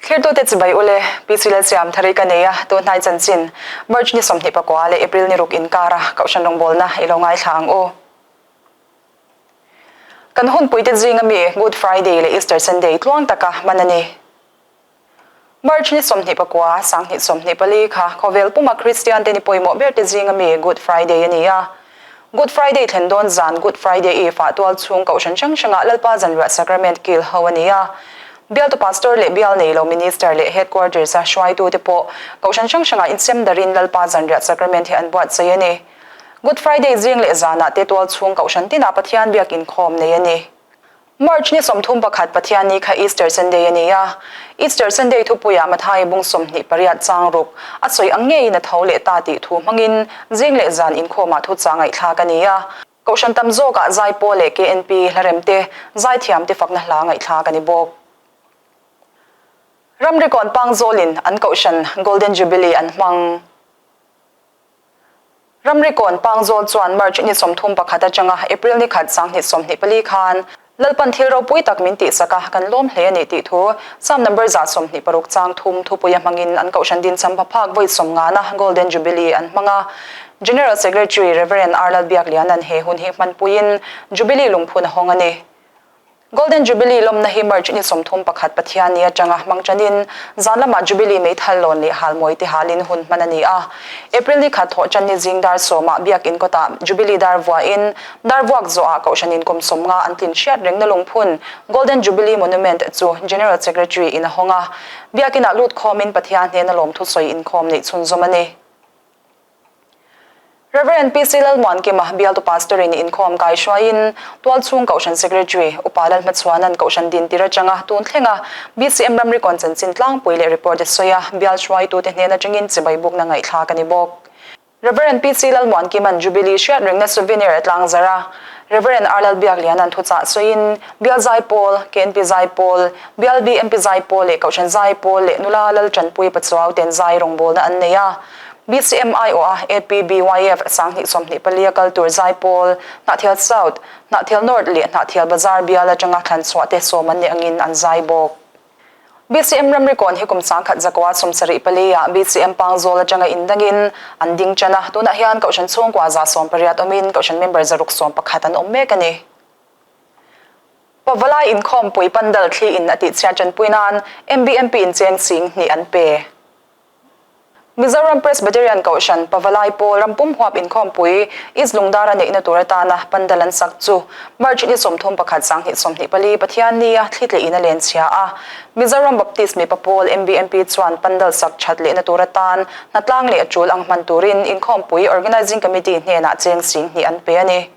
Thlirtute chibai ule, PC Lalsiamthari ka nei a, tunhnai chanchin, March ni 24 leh April ni ruk inkara Kohhran rawngbawlna i lo ngaithla ang u. Kan hunpuite zinga mi Good Friday leh Easter Sunday tluang taka hman a ni. March ni 24, 2024 kha khawvel puma Kristian te ni pawimawh ber te zinga mi Good Friday a ni a. Good Friday thlen dawn zan Good Friday Eve ah tual chhung kohhran hrang hrangah Lalpa zanriah Sacrament kil ho a ni a. Bialtu Pastor leh bial nei lo Minister leh Headquarters a hruaitu te pawh kohhran hrang hrangah insem darin Lalpa zanriah Sacrament hi an buatsaih a ni. Good Friday zing leh zanah te tual chhung kohhran tinah Pathian biak inkhawm nei a ni. March ni 31 Pathian ni kha Easter Sunday a ni a. Easter Sunday thupuiah Matthai bung 28 chang ruk a sawi ang ngeiin a tho leh ta tih thu hmangin zing leh zan inkhawmah thuchah ngaihthlak a ni a. Kohhran tam zawkah Zaipawl leh KNP hlaremte zaithiamte fakna hla ngaihthlak a ni bawk. Ramrikawn Pangzawlin an kohhran Golden Jubilee an hmang. Ramrikawn Pangzawl chuan March ni 31 atanga April ni khat 2024 khan Lalpan thil ropui tak min tihsak a, kan lawm hle a ni tih thu Psalm number 126 chang thum thupuia hmangin an kohhran dincham phaphak vawi sawmngana Golden Jubilee an hmang a. General Secretary Rev. R. Lalbiakliana'n he hun hi hmanpuiin Jubilee lungphun a hawng a ni. Golden Jubilee lawmna hi March ni 31 Pathian ni atanga hmang tanin zan lamah Jubilee meithal lawn leh halmawi te halin hun hman a ni a. April ni khat thawh tan ni zing dar sawmah Biakin kawtah Jubilee dar vuahin dar vuak zawhah Kohhranin kum 50 an tlin hriat rengna lungphun Golden Jubilee Monument chu General Secretary in a hawng a. Biakinah lut khawmin Pathian hnena lawmthu sawi inkhawm neih chhunzawm a ni. Rev. PC Lalmuankima bialtu Pastor in inkhawm kai hruaiin Tualchhung Kohhran Secretary Upa Lalhmachhuana'n Kohhran din tir atanga tun thlenga BCM ramrikawn chanchin tlangpui leh report a sawi a, bial hruaitute hnen atangin chibai bukna ngaihthlak a ni bawk. Rev. PC Lalmuankima'n Jubilee hriat rengna souvenir a tlangzarh a, Rev. R. Lalbiakliana'n thuchah sawiin Bial Zaipawl, KNP Zaipawl, Bial BMP Zaipawl leh Kohhran Zaipawl leh nula Laltanpui Pachuau ten zai rawngbawlna an nei a. BCM aiawh a APBYF 2024 a kal tur Zaipawl, Hnahthial South, Hnahthial North leh Hnahthial Bazar bial atanga thlan chhuah te sawm an nih angin an zai bawk. BCM ramrikawn hi kum 1974 ah BCM Pangzawl atanga indangin an ding tan a, tunah hian Kohhran chhungkua 180 awmin Kohhran member 611 an awm mek a ni. Pavalai inkhawmpui pandal thli in a tihchhiat tanpui nan MBMP in cheng sing hnih an pe. Mizoram Presbyterian Kohhran Pavalai Pawl rampum huap inkhawmpui East Lungdara neihna tur atana pandal an sak chu March ni 31 2024 Pathian nia thli tleh in a len chhia a. Mizoram Baptist mipa pawl MBMP chuan pandal sak that lehna tur atan hnatlang leh a tul ang hman turin inkhawmpui Organising Committee hnenah cheng sing hnih an pe a ni.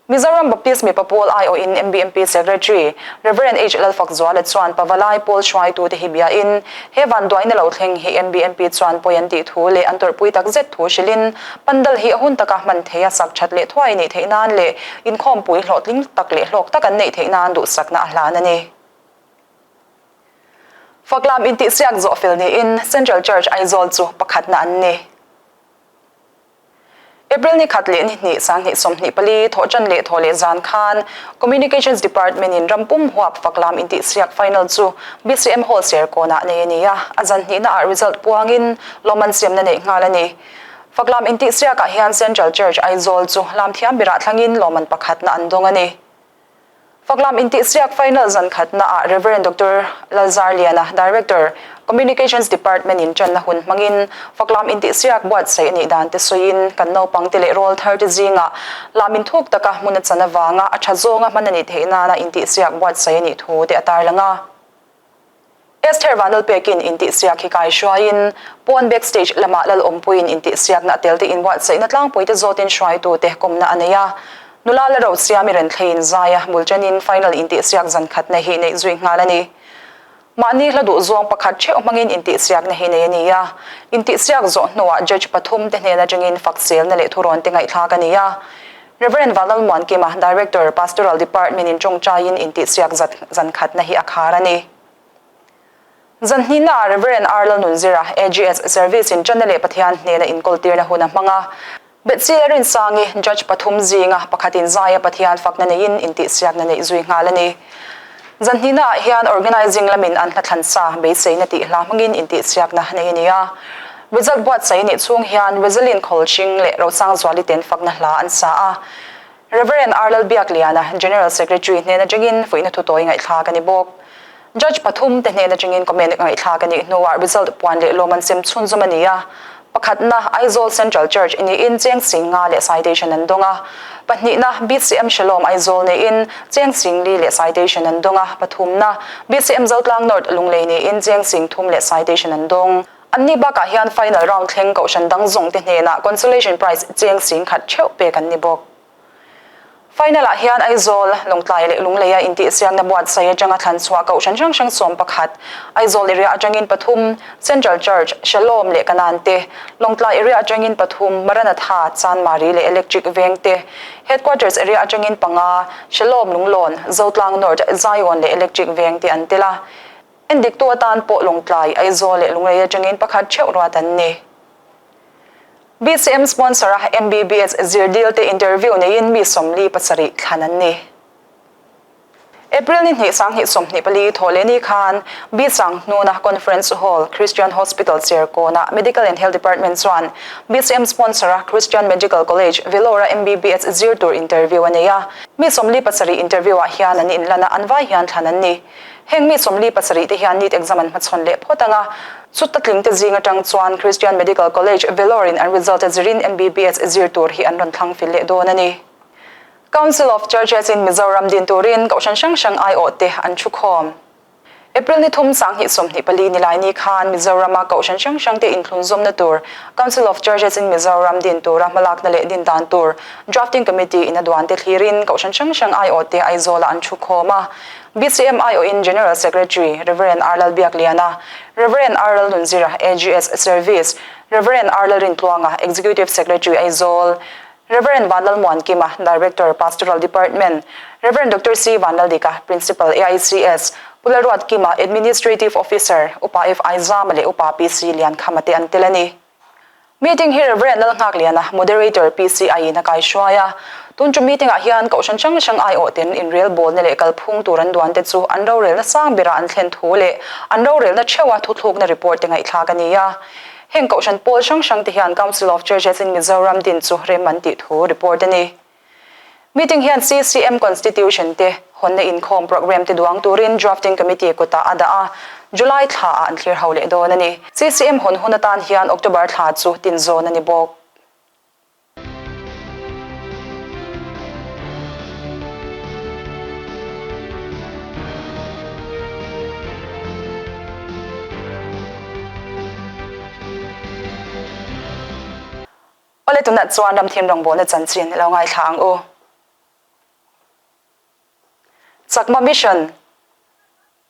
Mizoram Baptist mipa pawl aiawhin MBMP Secretary Rev. H. Lalfakzuala chuan Pavalai pawl hruaitute hi biain he vanduaina lo thleng hi MBMP chuan pawi an tih thu leh an tawrhpui tak zet thu hrilhin pandal hi a hun taka hman thei a sak that leh thuai nih theih nan leh inkhawmpui hlawhtling tak leh hlawk tak an neih theih nan duhsakna a hlan a ni. Faklam intihsiak zawh fel niin Central Church Aizawl chu pakhatna an ni. April ni khat leh ni hnih 2024 thawhṭan leh thaw leh zan khan Communications Department in rampum huap faklam intihsiak final chu BCM Hall Serkawnah nei a ni a, a zan hnihna ah result puangin lawmman siamna neih nghal a ni. Faklam intihsiakah hian Central Church Aizawl chu lamthiam berah thlangin lawmman pakhatna an dawng a ni. Faklam intihsiak final zan khatna ah Rev. Doctor Lalzarliana, Director, Communications Department in tanna hun hmangin Faklam intihsiak buatsaih a nih dan te sawiin kan naupang te leh rawl thar te zingah lam inthuk taka hmun a chan avanga a tha zawnga hman a nih theih nana intihsiak buatsaih a nih thu te a tarlang a. Esther Vanlalpekin intihsiak hi kai hruaiin pawn backstage lamah Lalawmpuiin intihsiakna a tel te inbuatsaihna tlangpui te zawtin hruaitu te kawmna a nei a. Nula la Rosiami Renthleiin zaia bul tanin final intihsiak zan khatna hi neih zui nghal a ni. Mahni hla duh zawng pakhat theuh hmangin intihsiakna hi nei a ni a. Intihsiak zawh hnuah judge pathum te hnen atangin fakselna leh thurawn te ngaihthlak a ni a. Rev. Vanlalmuankima, Director, Pastoral Department in tawngtaiin intihsiak zan khatna hi a khar a ni. Zan hnihnaah Rev. R. Lalnunzira, AGS, Service in Channa leh Pathian hnena inkawltirna hun a hmang a. Betsy Rinsangi, Judge pathum zinga pakhatin zaia Pathian fakna neiin intihsiakna neih zui nghal a ni. Zan hnihnaah hian Organising lamin an hla sa beiseina tih hla hmangin intihsiakna nei a ni a. Result buatsaih nih chhung hian Rosaline Khawlhring leh Rosangzuali ten fakna hla an sa a. Rev. R. Lalbiakliana, General Secretary hnen atangin fuihna thutawi ngaihthlak a ni bawk. Judge pathum te hnen atangin comment ngaihthlak a nih hnuah result puan leh lawm an sem chhunzawm a ni a. Pakhatna, Aizawl Central Church niin cheng sing nga leh citation an dawng a. Pahnihna, BCM Shalom Aizawl niin cheng sing li leh citation an dawng a. Pathumna, BCM Zotlang North Lunglei niin cheng sing thum leh citation an dawng. Anni bakah hian final round thleng kohhran dang zawng te hnenah consolation prize cheng sing khat theuh pek an ni bawk. Final ah hian Aizawl, Lawngtlai leh Lungleia intihsiakna buatsaih atanga thlan chhuah kohhran hrang hrang 11, Aizawl area atangin pathum, Central Church, Shalom leh Kanan te, Lawngtlai area atangin pathum, Maranatha, Chanmari leh Electric Veng te, Headquarters area atangin panga, Shalom Lunglawn, Zotlang North, Zion leh Electric Veng te an tel a. Endiktu atan pawh Lawngtlai, Aizawl leh Lunglei atangin pakhat theuh ruat an ni. BCM sponsor a MBBS zir dil te interview neiin mi 47 thlan an ni. April ni hnih 2024 thawh leh ni khan B Sanghnuna Conference Hall, Christian Hospital Serkawnah Medical and Health Department chuan BCM sponsor a Christian Medical College, Vellore a MBBS zir tur interview a nei a. Mi 47 interview ah hian an inlan a, an vai hian thlan an ni. Heng mi 47 te hian NEET exam an hmachhawn leh phawt ang a, chuta tling te zing atang chuan Christian Medical College, Vellore in an result a zirin MBBS zir tur hi an rawn thlang fil leh dawn a ni. Council of Churches in Mizoram din turin kohhran hrang hrang aiawh te an thu khawm. April ni thum 2024 nilai ni khan Mizorama kohhran hrang hrang te inthlunzawmna tur Council of Churches in Mizoram din tura hmalakna leh din dan tur Drafting Committee in a duan te thlirin kohhran hrang hrang aiawh te Aizawlah an thu khawm a. BCM aiawhin General Secretary Rev. R. Lalbiakliana, Rev. R. Lalnunzira, AGS Service, Rev. R. Lalrintluanga, Executive Secretary Aizawl, Rev. Vanlalmuankima, Director, Pastoral Department, Rev. Doctor C. Vanlaldika, Principal, AICS, Pu Lalruatkima, Administrative Officer, Upa F. Aizama leh Upa PC Liankhama te an tel a ni. Meeting hi Rev. Lalnghakliana, Moderator, PCI in a kaihruai a. Tun chu meeting ah hian kohhran hrang hrang aiawh ten inrelbawlna leh kalphung tur an duan te chu an rorelna sang berah an thlen thu leh an rorelna theuha thuthlukna report te ngaihthlak a ni a. Heng kohhran pawl hrang hrang te hian Council of Churches in Mizoram din chu rem an tih thu report a ni. Meeting hian CCM Constitution te hawnna inkhawm programme te duang turin Drafting Committee kutah a dah a, July thla ah an thlir ho leh dawn a ni. CCM hawn hun atan hian October thla chu tinzawn a ni bawk. Awle tunah chuan ramthim rawngbawlna chanchin i lo ngaithla ang u. Chakma Mission,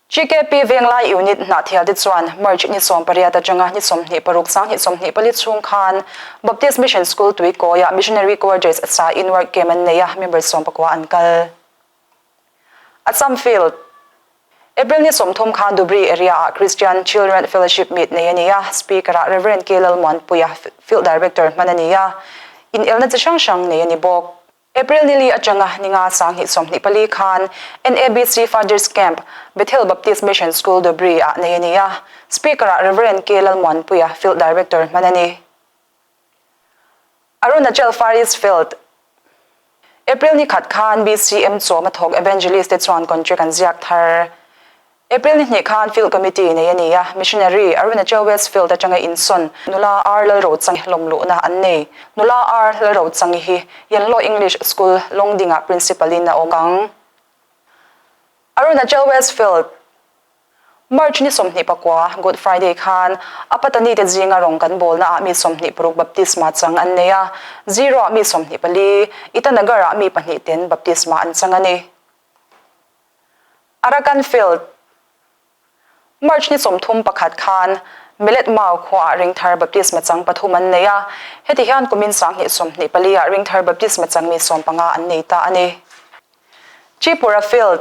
GKP Venglai Unit Hnahthial te chuan March ni 18 atanga ni 26 2024 chhung khan Baptist Mission School Tuikawiah Missionary Quarters sa in work camp an nei a, member 19 an kal. Assam Field, April ni 30 khan Dhubri area-ah Christian Children Fellowship Meet nei a ni a, Speaker-ah Rev. K. Lalmuanpuia, Field Director hman a ni a, inelna chi hrang hrang nei a ni bawk. April ni li atanga ni nga 2024 khan NABC Fathers Camp, Bethel Baptist Mission School, Dhubri-ah nei a ni a, Speaker-ah Rev. K. Lalmuanpuia, Field Director hman a ni. Arunachal Far East Field, April ni khat khan BCM chawm a thawk Evangelist te chuan contract an ziak thar. April ni hnih khan Field Committee nei a ni a, Missionary Arunachal West Field atanga insawn Nula R Lalrochangi lawmluhna an nei. Nula R Lalrochangi hi Yanlaw English School, Longding-ah Principal in a awm ang. Arunachal West Field, March ni 29, Good Friday khan Apatani te zinga rawng kan bawlna ah mi 26 baptisma chang an nei a, Ziro ah mi 24, Itanagar ah mi pahnih ten baptisma an chang a ni. Arakan Field, March ni 31 khan Melet Mau khua ah ringthar baptisma chang pathum an nei a, heti hian kumin 2024 ah ringthar baptisma chang mi 15 an nei ta a ni. Tripura Field.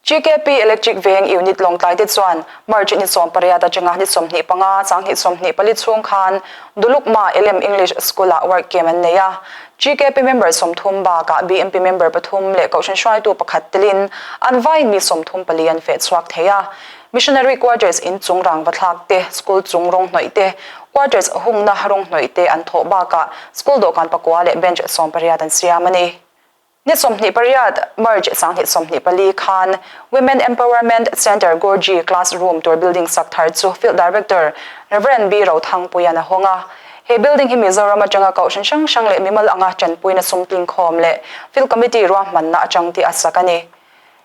GKP Electric Veng Unit Lawngtlai te chuan March ni 18 atanga ni 25, 2024 chhung khan Dulukma Elem English School-ah work camp an nei a. GKP member 30 bakah BMP member pathum leh Kohhran hruaitu pakhat telin an vaiin mi 34 an feh chhuak thei a. Missionary Quarters in chung rangva thlak te, school chung rawng hnawih te, quarters hungna rawng hnawih te an thawh bakah school dawhkan pakua leh bench 18 an siam a ni. Ni 28, March 2024 khan Women Empowerment Centre Gorji Class Room tur building sak thar chu Field Director Rev. B. Rothangpuia'n a hawng a. He building hi Mizoram atanga kohhran hrang hrang leh mimal anga tanpuina sum tlingkhawm leh Field Committee ruahmanna atang tih a sak a ni.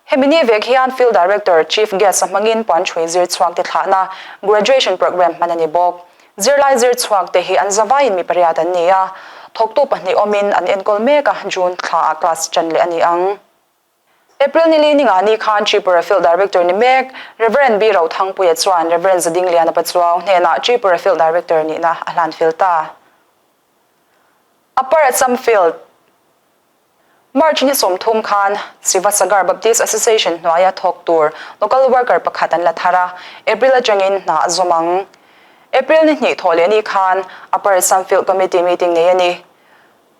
Hemi ni vek hian Field Director, Chief Guest a hmangin puanchhui zir chhuak te thlahna Graduation Programme hman a ni bawk. Zirlai zir chhuak te hi an zavaiin mi pariat an ni a, thawktu pahnih awmin an enkawl mek a, June thla ah class ṭan leh a ni ang. April ni li ninga ni khan Tripura Field Director ni mek Rev. B. Rothangpuia chuan Rev. Zadingliana Pachuau hnenah Tripura Field Director nihna a hlan fel ta. Upper Assam Field. March ni 30 khan Sivasagar Baptist Association hnuaia thawk tur local worker pakhat an la thar a, April atangin hna a zawm ang. April ni hnih thawh leh ni khan Upper Assam Field Committee meeting nei a ni.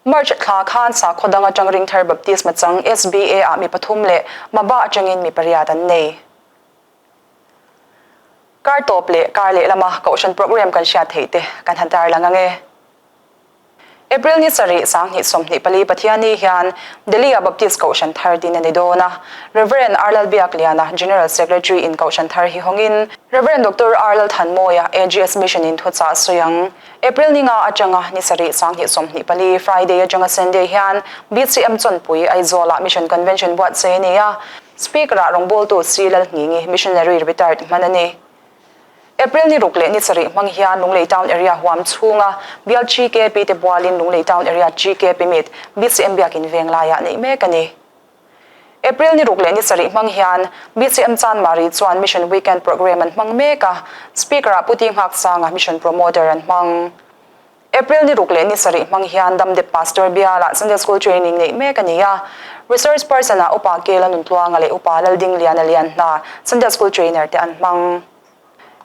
March thla khan sakhaw dang atang Ringthar Baptist machang SBA ah mi pathum leh Maba atangin mi pariat an nei. Kar tawp leh kar lehlama Kohhran programme kan hriat theih te kan han tarlang ang e. April ni sarih 2024 Pathianni hian Delhi-a Baptist Kohhran thar din a ni dawn a. Rev. R. Lalbiakliana, General Secretary in Kohhran thar hi hawngin Rev. Doctor R. Lalthanmawia, AGS Mission in thuchah a sawi ang. April ni nga atanga ni sarih 2024 Friday atanga Sunday hian BCM Chawnpui, Aizawl-ah Mission Convention buatsaih a ni a. Speaker-ah rawngbawltu C. Lalnghingi, Missionary Retired hman a ni. April ni ruk leh ni sarih hmang hian Lunglei Town Area huam chhunga bial GKP te bualin Lunglei Town Area GKP Meet BCM Biakin veng laiah neih mek a ni. April ni ruk leh ni sarih hmang hian BCM Chanmari chuan Mission Weekend Programme an hmang mek a, Speaker-ah Pu Ti Nghaksanga Mission Promoter an hmang. April ni ruk leh ni sarih hmang hian Damdep Pastor bialah Sunday School Training neih mek a ni a, Resource Person-ah Upa Kela Nuntluanga leh Upa Laldingliana Lianhna Sunday School Trainer te an hmang.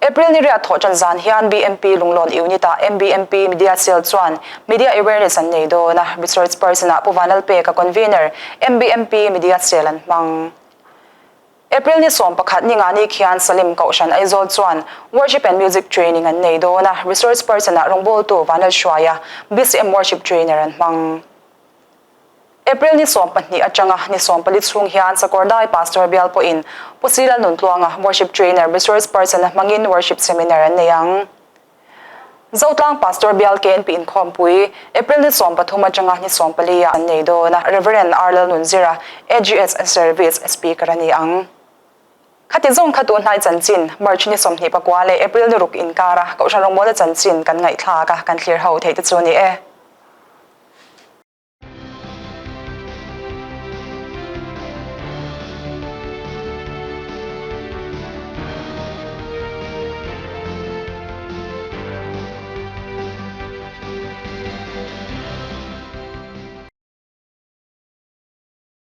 April ni riat thawh ṭan zan hian BMP Lunglawn Unit-ah MBMP Media Cell chuan Media Awareness an nei dawn a, Resource Person-ah Pu Vanlalpeka Convener MBMP Media Cell an hmang. April ni 11 ni nga ni khian Salim Kohhran Aizawl chuan Worship and Music Training an nei dawn a, Resource Person-ah rawngbawltu Vanlalhruaia BCM Worship Trainer an hmang. April ni 12 atanga ni 14 chhung hian Sakawrdai Pastor bial pawhin Pu Silal Nuntluanga Worship Trainer Resource Person a hmangin Worship Seminar an nei ang. Zotlang Pastor bial KNP inkhawmpui April ni 13 atanga ni 14 ah an nei dawn a, Rev. R. Lalnunzira, AGS Service Speaker a ni ang. Khati zawng kha tun hnai chanchin, March ni 29 leh April ni ruk inkara Kohhran rawngbawlna chanchin kan ngaihthlak a, kan thlir ho theih te chu a ni e.